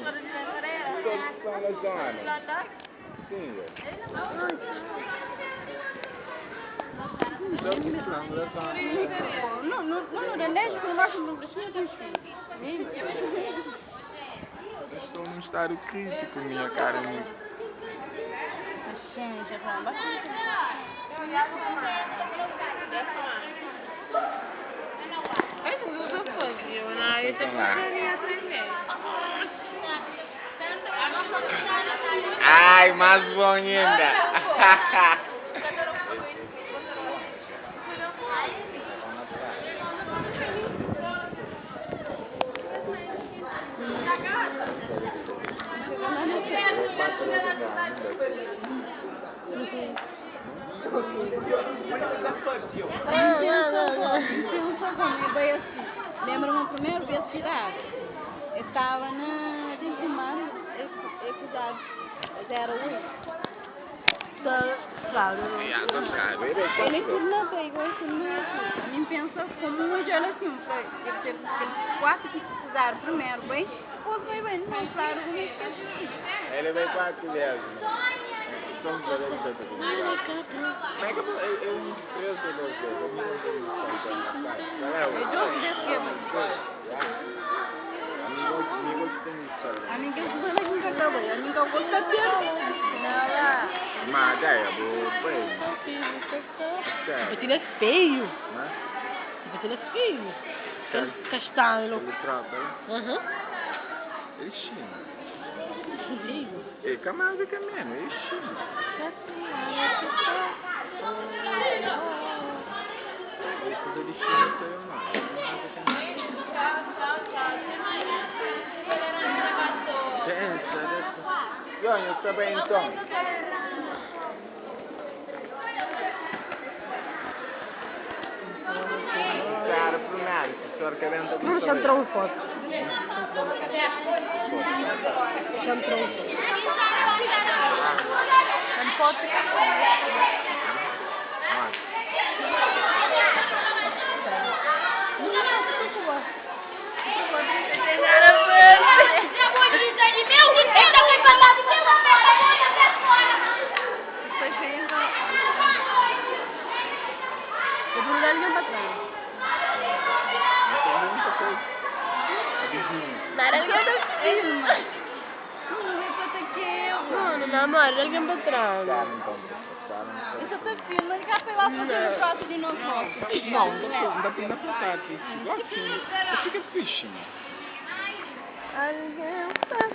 Todos que estão na zona. Sim, velho. Todos que estão na zona. Não, não, não, não, 10 por baixo do bracinho tem filhos. Eu estou num estado crítico, minha cara amiga. Paciência, João, bastante. Então lá. Ai, mais bom ainda. Pensa como bem assim. Lembro-me a primeira vez que tirado. Eu estava na dentro do mar, eu eu 08. Claro. Ele tornou bem, igual tornou assim. Nem pensa como hoje ela assim, ele ter aquele quarto que precisar primeiro, bem, depois vai bem, não, claro, como é que é assim? Ele vai 4 vezes. Estamos fazendo tanta coisa. Como é que eu eu 3 ou 2 vezes? Eu não tenho É 2 vezes que é bem. Amigo, amigo que tem história. Amiga, eu sou nunca trabalhei, amiga, eu gosto de ter. Nada. Mas daí, eu vou bem. Aquilo é feio. Né? Aquilo é feio. Castanho. Ele troca, né? Aham. Ele china. Feio. Ei, camada que é menos, ele china. Ele fazer de china, isso aí é mais. Gente, Ganha, está bem então. Cara, primeiro, se o senhor quer entrar Não, já me trouxe foto. Já me trouxe. Já me foto. Eu vou dar alguém para trás. Não tem muita coisa. Filma. Não é para que eu. Não, não namoro, alguém para trás. Isso é filma, ele quer pegar fazer o prato de nós nossos. Não, não dá pra não dá pra ficar assim. Fica fixe, mano. Alguém para